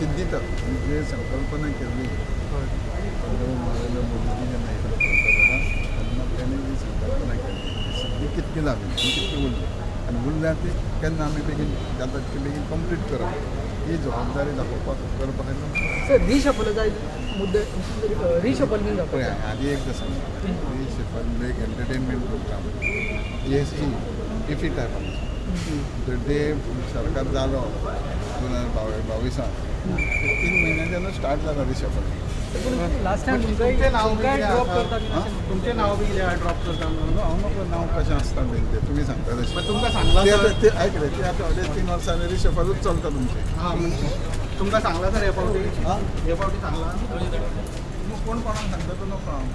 सिद्धी तक जे संकल्पना केल्ली पंतप्रधान नरेंद्र मोदीजी जेन्ना येयल्लो पंतप्रधान तेन्ना तेणी जी संकल्पना केल्ली ती सिद्धी कितकी जाली आनी कितकी उरली आनी उरल्या ती केन्ना आमी बेगीन जाता तितके बेगीन कंप्लीट करप ही जबाबदारी दाखोवपाक करपा खातीर. सर, रिशफल जाय मुद्दे, रिशफल बीन जावपाक पळय, जाय. आदी एकदां सांगता, रिशफल म्हणजे एक entertainment programme, GST IFFI type. The day सरकार जालो 2022त, 3 म्हयन्याच्यानूच स्टार्ट जाला रिशफल. पूण लास्ट टायम तुमचें नाव बी तुमकांय कितें ड्रॉप आसा? करता बीन अशें. तुमचें नाव बी कितें ड्रॉप करता म्हणून? हांव नको नांव कशें आसता बीन तें तुमी सांगता तशें. मागीर तुमकां सांगलां ते सर? आतां ते ऐकले ते आतां 2.5-3 वर्सांनी रिशफलूच चलता तुमचें. हां, म्हणजे तुमकां सांगलां सर हे फावटी? हां. हे फावटी सांगलां? कोण कोणाक सांगता तो नको हांव.